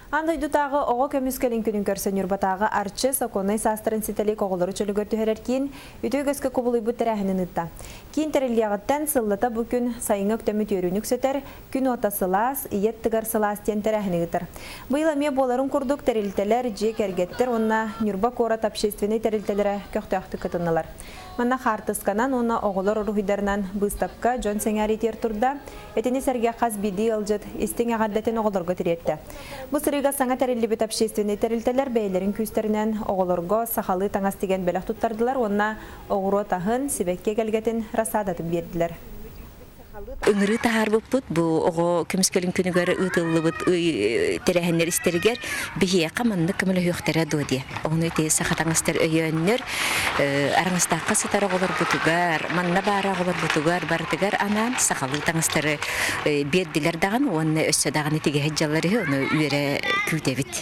Аан дойдутааҕы оҕо көмүскэлин күнүн көрсө Ньурбатааҕы Арчы сокуоннай саастарын ситэ илик оҕолору чөлүгэр түһэрэр киин үтүө үгэскэ кубулуйбут тэрээһинин ыытта. Киин тэриллиэҕиттэн сыллата бу күн сайыҥҥы үктэммит үөрүүнү үксэтэр, күн уота сылаас, ийэ аттыгар сылаас диэн тэрээһини ыытар. Быйыл эмиэ буоларын курдук тэрилтэлэр, дьиэ кэргэттэр уонна Ньурба куорат общественнай тэрилтэлэрэ көхтөөхтүк кытыннылар. Манна хаартысканан уонна оҕолор уруһуйдарынан быыстапка дьон сэҥээриитигэр турда. Итини сэргэ хас биирдии ыалдьыт истиҥ эҕэрдэтин оҕолорго тириэртэ. Бу сырыыга саҥа тэриллибит общественнай тэрилтэлэр бэйэлэрин күүстэринэн оҕолорго сахалыы таҥас тигэн бэлэх туттардылар уонна оҕуруот аһын, сибэкки эгэлгэтин рассадатын биэрдилэр. Ыҥырыы таһаарбыппыт бу оҕо көмүскэлин күнүгэр ыытыллыбыт тэрээһиннэр истэригэр биһиэхэ маннык көмөлөһүөхтэрэ дуо диye. Ону ити саха таҥастар өйөөннөр араҥастаахха сытар оҕолорбутугар, манна баара оҕолорбутугар барытыгар анаан сахалыы таҥастары биэрдилэр даҕаны уонна өссө даҕаны тигэһит дьаллар үһү, ону үөрэ күүтэбит.